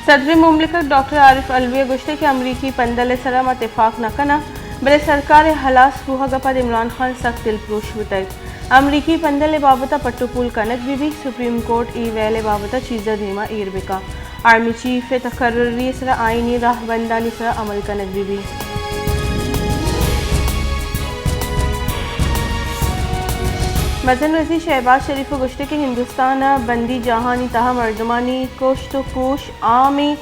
صدر مملکت ڈاکٹر عارف علوی ءَ گوشتگ کہ امریکی پندل ءِ سرا ما تفاق نہ کناں، بلے سرکار ءِ ہلاس بوہگ ءَ پد عمران خان سک دلپروش بوتگ۔ امریکی پندل ءِ بابت ءَ پٹ ءُ پول کنگ بہ بیت، سپریم کورٹ اے ویل ءِ بابت ءَ چیز ءَ دیما ایر بکا۔ آرمی چیف ءِ تقرری ءِ سرا آئینی راہبندانی سرا عمل کنگ بہ بیت۔ مزن وزیر شہباز شریف ءَ گوشتگ کہ ہندوستان ءِ بندی جاہانی تہا مردمانی کشت ءُ کوش عام ایں۔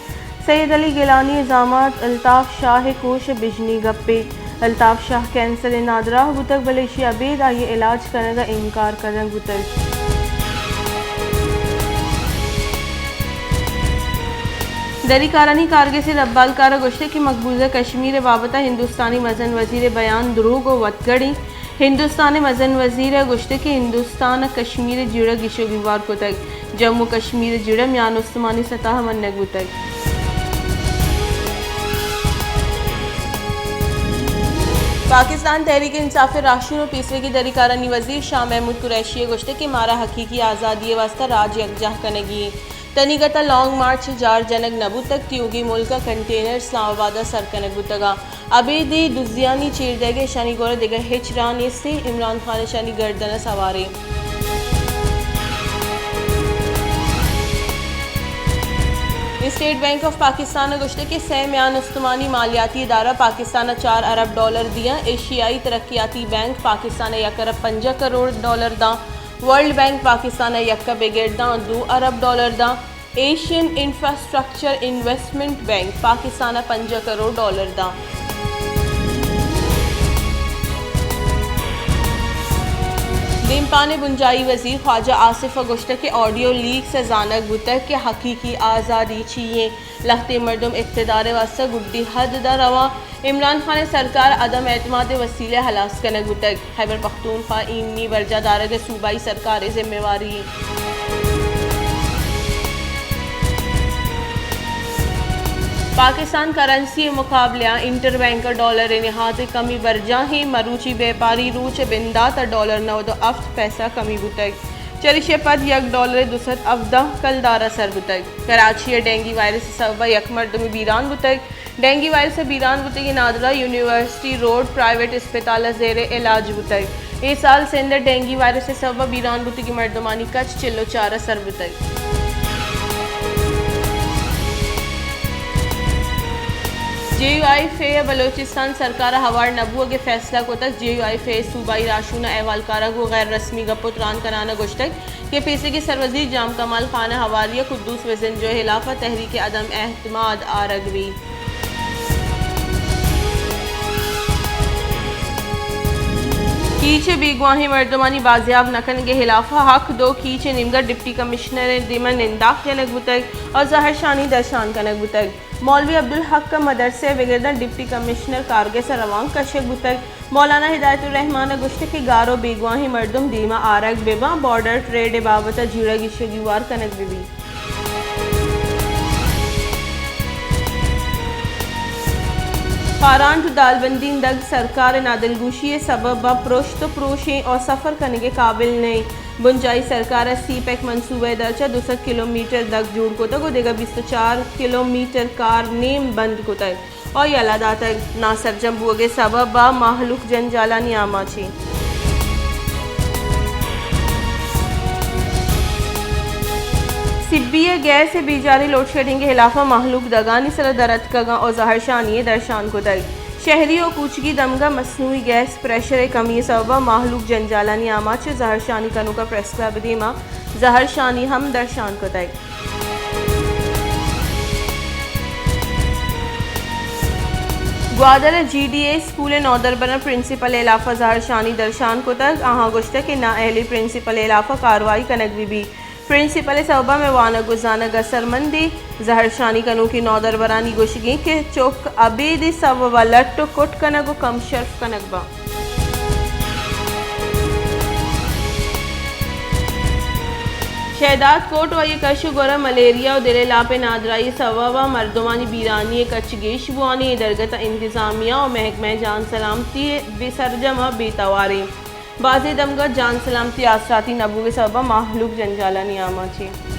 سید علی گیلانی ءِ زامات الطاف شاہ ءِ کوش ءِ بژنی گپے۔ الطاف شاہ کینسر ءَ نادراہ بوتگ، بلے ایشی ءَ ابید آئی ءِ علاج کنگ ءَ انکار کنگ بوتگ۔ دری کارانی کارگس ءِ ربالکار ءَ گوشتگ کہ مقبوضہ کشمیر ءِ بابت ءَ ہندوستانی مزن وزیر ءِ بیان دروگ ءُ وتگڑ ایں۔ ہندوستان ءِ مزن وزیر ءَ گوشتگ کہ ہندوستان ءَ کشمیر ءِ جیڑہ گیش ءُ گیوار کتگ، جموں ءُ کشمیر ءِ جیڑہ میان استمانی سطح ءَ منگ بوتگ۔ پاکستان تحریک انصاف ءِ راہشون ءُ پیسریگیں دری کارانی وزیر شاہ محمود قریشی ءَ گوشتگ کہ مارا حقیقی آزادی ءِ واستہ راج یکجاہ کنگی ایں۔ تنیگت ءَ لانگ مارچ ءِ جار جنگ نہ بوتگ، تیوگیں ملک ءَ کنٹینر اسلام آباد ءَ سر کنگ بوتگ ءُ ابیدی دزیانی چیر دئیگ ءَ اشانی گورا دگہ ہچ راہ نیست ایں، عمران خان اشانی گردن ءَ سوار ایں۔ اسٹیٹ بینک آف پاکستان ءَ گوشتگ کہ سئے میان استمانی مالیاتی ادارہ پاکستان ءَ چار ارب ڈالر دیاں، ایشیائی ترقیاتی بینک پاکستان ءَ یک ارب پنجاہ کروڑ ڈالر داں، ورلڈ بینک پاکستان ءَ یک ءَ بگر داں دو ارب ڈالر داں، Asian infrastructure investment bank Pakistan ءَ پنجاہ کروڑ ڈالر داں۔ دیمپان ءِ بنجاہی وزیر خواجہ آصف ءَ گوشتگ کہ آڈیو لیکس ءَ زانگ بوتگ کہ حقیقی آزادی چی ایں۔ لہتیں مردم اقتدار ءِ واستہ گڈی حد ءَ رواں۔ عمران خان ءِ سرکار عدم اعتماد ءِ وسیلہ ءَ ہلاس کنگ بوتگ۔ خیبر پختونخوا ایمنی برجاہ دارگ ءِ صوبائی سرکار ءِ ذمہ واری ایں۔ پاکستان کرنسی ءِ مقابلہ ءَ انٹر بینک ءَ ڈالر ءِ نہاد ءِ کمی برجاہ ایں۔ مروچی بیپاری روچ ءِ بندات ءَ ڈالر نود ءُ ہفت پیسہ کمی بوتگ۔ چریشی ءَ پد یک ڈالر ءَ دو سد ہبدہ کلدار ءَ سر بوتگ۔ کراچی ءَ ڈینگی وائرس ءِ سبب ءَ یک مردمے بیران بوتگ۔ ڈینگی وائرس ءَ بیران بوتگیں نادراہ یونیورسٹی روڈ پرائیویٹ اسپتال ءَ زیر علاج بوتگ۔ اے سال سندھ ءَ ڈینگی وائرس ءِ سبب ءَ بیران بوتگیں مردمانی کچ چل ءُ چار ءَ سر بوتگ۔ جے یو آئی فے ءَ بلوچستان سرکار ءَ ہوار نہ بوگ ءِ فیصلہ کتگ۔ جے یو آئی فے ءِ صوبائی راہشون ءُ احوالکاراں گوں غیر رسمی گپ ءُ تران کنان ءَ گوشتگ کہ پیسریگیں سروزیر جام کمال خان ءِ ہواری ءَ قدوس بزنجو ءِ ہلاف ءَ تحریک عدم اعتماد آرگ بیت۔ کیچ ءِ بیگواہیں مردمانی بازیاب نہ کنگ ءِ ہلاف ءَ حق دو کیچ ءِ نیمگ ءَ ڈپٹی کمشنر ءِ دیم ءَ ننداک جنگ بوتگ ءُ زہرشانی درشان کنگ بوتگ۔ مولوی عبدالحق ءَ مدرسہ ءِ بگر داں ڈپٹی کمشنر کارگس ءَ روانک کشگ بوتگ۔ مولانا ہدایت الرحمان ءَ گوشتگ کہ گار ءُ بیگواہیں مردم دیما آرگ بہ باں، بارڈر ٹریڈ ءِ بابت ءَ جیڑہ گیش ءُ گیوار کنگ بہ بیت۔ کارانٹ ءُ دالبندین دگ سرکار ءِ نادلگوشی ءِ سبب ءَ پرشت ءُ پروشیں ءُ سفر کنگ ءِ قابل نہ ایں۔ بنجاہی سرکار ءَ سی پیک منصوبہ ءِ درچ ءَ دو سد کلومیٹر دگ جوڑ کتگ ءُ دگہ بیست ءُ چار کلومیٹر کار نیم بند کتگ۔ ءُ یلہ داتگ۔ ناسرجم بوگ ءِ سبب ءَ مہلوک جنجالانی آماچ ایں۔ سبی ءَ گیس ءِ بیجاریں لوڈشیڈنگ ءِ ہلاف ءَ مہلوک دگانی سر ءَ در اتکگ اَنت ءُ زہرشانی ءِ درشان کتگ۔ شہری ءُ کوچگی دمگ ءَ مصنوعی گیس پریشر ءِ کمی ءِ سبب ءَ مہلوک جنجالانی آماچ اِنت۔ زہرشانی کنوکاں پریس کلب ءِ دیما زہرشانی ہم درشان کتگ۔ گوادر ءِ جی ڈی اے اسکول ءِ نودربراں پرنسپل ءِ ہلاف ءَ زہرشانی درشان کتگ۔ آہاں گوشتگ کہ نااہلی پرنسپل ءِ ہلاف ءَ کاروائی کنگ بہ بیت۔ پرنسپل ءِ سوب ءَ مئے وانگ ءُ زانگ اثرمند اِنت۔ زہرشانی کنوکیں نودربرانی گوشگ اِنت کہ چک ابید ءِ سوب ءَ لٹ ءُ کٹ کنگ ءُ کم شرف کنگ بنت۔ شہداد کوٹ ءُ آئی ءِ کش ءُ گور ءَ ملیریا ءُ دل ءِ لاپ ءِ نادراہی ءِ سوب ءَ مردمانی بیرانی ءِ کچ گیش بوان اِنت۔ اے درگت ءَ انتظامیہ ءُ محکمہ جان سلامتی ءَ بے سرجم ءُ بے توار اِنت۔ بازیں دمگ ءَ جان سلامتی ءِ آسراتی نہ بوگ ءِ سبب ءَ مہلوک جنجالانی آماچ اِنت۔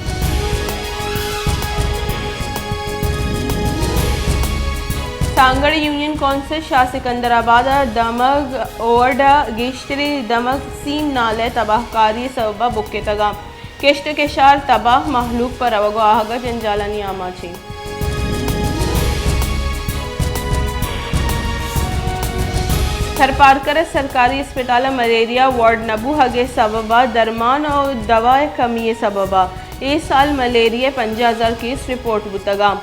کانگڑ یونین کونسل شاہ سکندر آباد ء دمگ اوڈ ء گیشتریں دمگ سیم نالہ ء تباہ کاری ء سبب ء بکتگ ء کشت ء کشار تباہ، مہلوک پہ روگ ء آہگ ء جنجالانی آماچ انت۔ تھرپارکر ء سرکاری اسپتال ء ملیریا وارڈ نہ بوہگ ء سبب ء درمان ء دوا ء کمی ء سبب ء اے سال ملیریا ء پنجاہ ہزار کیس رپورٹ بوتگ ء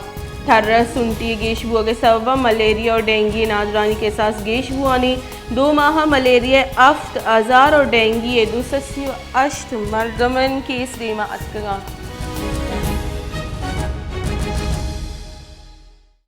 تھر ء سنٹی ء گیش بوہگ ء سبب ء ملیریا ء ڈینگی ء نادرانی کساس گیش بوانی دو ماہ ء ملیریا ء ہفت ہزار ء ڈینگی ء دو سد سی ء ہشت مردمن کیس دیما اتکگ انت۔